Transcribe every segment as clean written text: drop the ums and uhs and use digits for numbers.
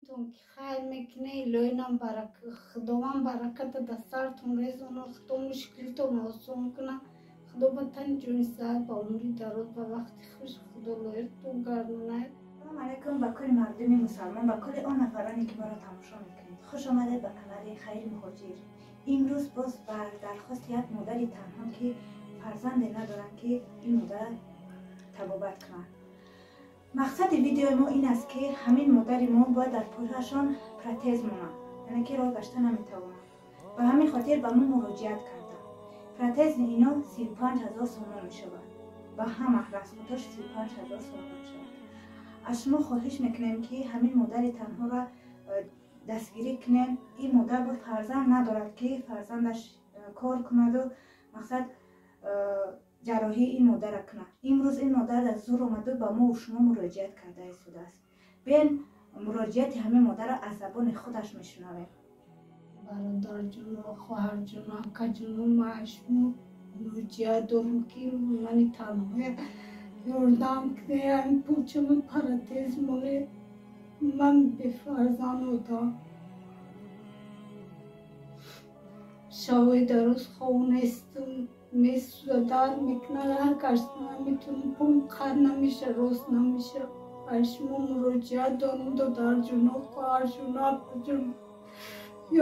Хайр мекуне, илоҳинам Худованд бараката дар сартон резона, Худо мушкилитон осон куна, Худо ба тани ҷони саҳат, ба умри дароз, ба вақти хуш Худо лоиқтон гардонад. Салом алайкум ба кулли мардуми мусалмон, ба кулли он нафароне ки моро тамошо мекунед. Хуш омадед ба канали Хайри Муҳоҷир. Имрӯз боз бар дархости як модари танҳо, ки фарзанде надоранд, ки ин модара табобат кунанд. Мақсади видеои мо ин аст, ки ҳамин модари мо бояд дар пӯшашон протез монад, яъне ки роҳ гашта наметавонад. Ба ҳамин хотир ба мо муроҷиат карданд. Протези ино 35 000 сомон мешавад, ба ҳама расходош 35 000 сомон мешавад. Аз шумо хоҳиш мекунем, ки ҳамин модари танҳоро дастгирӣ кунем. Ин модар бо фарзанд надорад, ки фарзандаш кор кунаду мақсад ҷарроҳии ин модарра кунад. Имрӯз ин модар дар зур омаду ба мо шумо муроҷиат карда истодааст. Биен, муроҷиати ҳамин модарро аз забони худаш мешунавем. Бародарҷоно, хоҳарҷоно, акаҷоно, ман аз шумо муроҷиат дорам, ки мани танҳоя ёрдам кунед, пулчама протез монед. Ман бефарзанд одам, шавои дароз хов нестам, месӯза, дард мекунад, ҳар гашта наметавонам, пом қад намеша, рост намеша. Аз шумо муроҷиат дорам, додарҷоно, хоҳарҷоно, апаҷоно,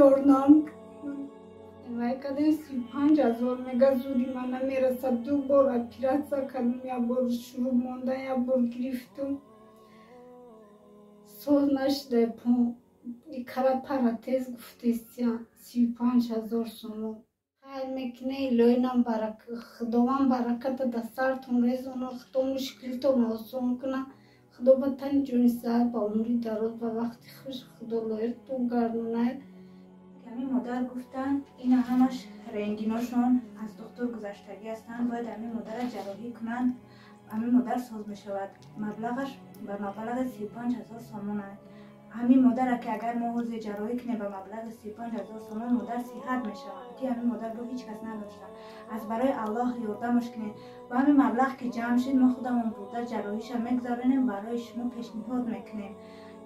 ёрдам кунед. Вай кардем, 35 000 мега, зури ман намерасад. Ду бор оператсия кардам, як бор шурӯъ монда, як бор гирифтум, соз нашуда пом. Икара протез гуфтестия, 35 000 сомон. Хайр мекуне, илоҳинам Худованд бараката дар сартон резона, Худо мушкилитон осон куна, Худо ба тани ҷони саҳат, ба умри дароз, ба вақти хуш Худо лоиқтон гардонад. Ҳамин модар гуфтанд, ина ҳамаш рентгеношон аз духтур гузаштагӣ ҳастанд, бояд ҳамин модарра ҷарроҳӣ кунанд, ҳамин модар соз мешавад. Маблағаш ба маблағи 35 000 сомон аст. Ҳамин модарра ки агар мо ҳозир ҷарроҳӣ кунем ба маблағи 35 000 сомон, модар сиҳат мешавад, ки ҳамин модар бо ҳеҷ кас надошта. Аз барои Аллоҳ ёрдамаш кунед. Ба ҳамин маблағ ки ҷамъ шид, мо худамон бурда ҷарроҳиша мегузаронем, барои шумо пешниҳод мекунем.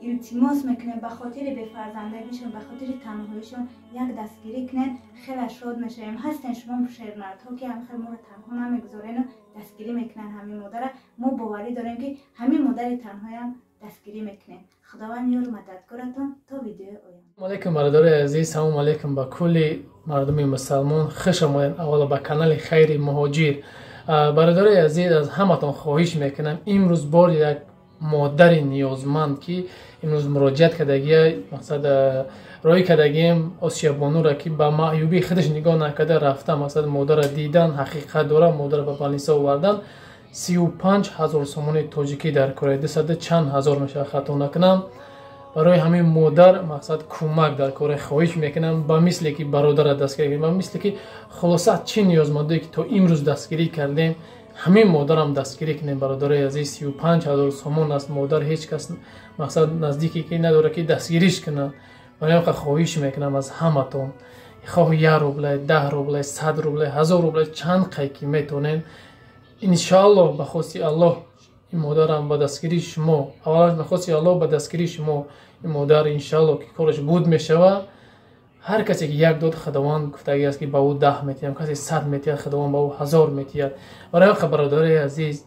Илтимос мекунем, ба хотири бефарзандагишон, ба хотири танҳоишон як дастгирӣ кунед, хеле шод мешавем. Ҳастен шумо шермардҳо, ки ҳам хел моро танҳо намегузорену дастгирӣ мекунанд ҳамин модара. Мо боварӣ дорем, ки ҳамин модари танҳоям дастгирӣ мекунем. Худованд ёру мададгоратон. То видеои оянда. Алейкум, бародари азиз, салому алейкум ба кулли мардуми мусалмон. Хуш омадед аввало ба канали Хайри Муҳоҷир. Бародари азиз, аз ҳаматон хоҳиш мекунам, имрӯз бор як модари ниёзманд, ки имрӯз муроҷиат кардагия, мақсад роҳӣ кардагием Осиябонура, ки ба маъюбии худаш нигоҳ накарда рафта, мақсад модарра дидан, ҳақиқат дора, модарра ба больница овардан. 35 000 сомони тоҷикӣ дар кора, дусаду чанд ҳазор мешавад, хато накунам. Барои ҳамин модар мақсад кӯмак дар кора. Хоҳиш мекунам, ба мисле ки бародарра дастгирӣ, ба мисле ки хулоса чӣ ниёзмандое ки то имрӯз дастгирӣ кардем, ҳамин модарам дастгирӣ кунем. Бародарои азиз, 35 000 сомон аст. Модар ҳеҷ кас мақсад наздике ки надорад, ки дастгириш кунад. Барои ҳамин хоҳиш мекунам аз ҳаматон, хоҳ 1 рубле, 10 рубле, 100 рубле, 1000 рубле, чанд қай ки метонем, иншоаллоҳ, ба хости Аллоҳ ин модарам ба дастгирии шумо, аввалаш ба хости Аллоҳ, ба дастгирии шумо ин модар иншоаллоҳ ки кораш буд мешавад. Ҳар касе ки як дод, Худованд гуфтагӣ аст, ки ба ӯ 10 метиҳам, касе 100 метиҳад, Худованд ба ӯ 1000 метиҳад. Барои ҳамин, бародари азиз,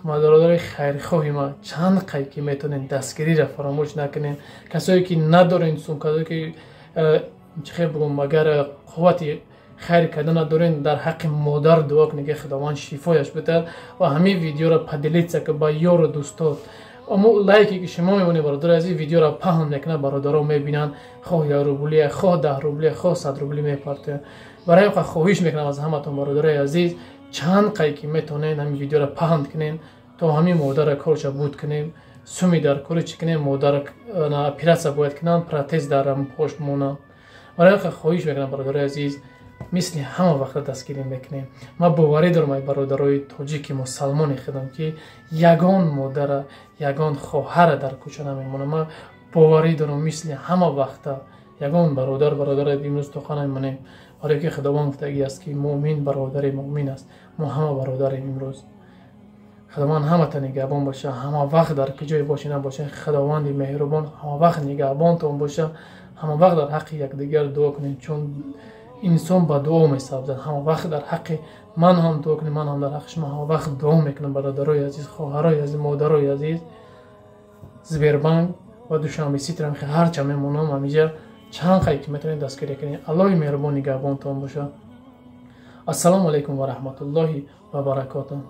бародари хайрхоҳи ма, чанд қай ки метонем, дастгириро фаромӯш накунем. Касое ки надорен сум, касое ки чӣ хел бигӯм, агар қуввати хайр карда надорен, дар ҳаққи модар дуо кунед, ки Худованд шифояш бидиҳад, ва ҳамин видеоро поделиться ки ба ёру дӯстот. Амо лайке ки шумо мемонед, бародари азиз, видеоро паҳн мекунад, бародаро мебинанд, хоҳ 1 рубли, хоҳ 10 рубли, хоҳ 100 рубли мепартоянд. Барои ҳамин хоҳиш мекунам аз ҳаматон, бародарои азиз, чанд қай ки метонед, ҳамин видеоро паҳн кунем, то ҳамин модарра корша буд кунем. Суми дар кори чӣ кунем, модарра оператсия бояд кунанд, протез дар пош монанд. Барои ҳамин хоҳиш мекунам, бародарои азиз, мисли ҳама вақта дастгирӣ мекунем. Ман боварӣ дорам, ай бародарои тоҷики мусалмони худам, ки ягон модара, ягон хоҳара дар кӯча намемонам. Ман боварӣ дорам, мисли ҳама вақта ягон бародар бародари имрӯз тоқа намемонем, барое ки Худованд гуфтагӣ аст, ки муъмин бародари муъмин аст. Мо ҳама бародарем. Имрӯз Худованд ҳамата нигаҳбон боша. Ҳама вақт дар куҷое бошед набошед, Худованди меҳрубон ҳама вақт нигаҳбонтон боша. Ҳама вақт дар ҳаққи якдигар дуо кунед, чун инсон ба дуо месабзад. Ҳама вақт дар ҳаққи ман ҳам дуо кунед, ман ҳам дар ҳаққи шумо ҳама вақт дуо мекунам. Бародарои азиз, хоҳарои азиз, модарои азиз, Сбербанк ва Душанбе Ситирам ҳарча мемонам, ҳамиҷа чанд қай ки метавонед дастгирӣ кунед. Аллоҳи меҳрубон нигаҳбонтон боша. Ассалому алайкум ва раҳматуллоҳи ва баракотуҳ.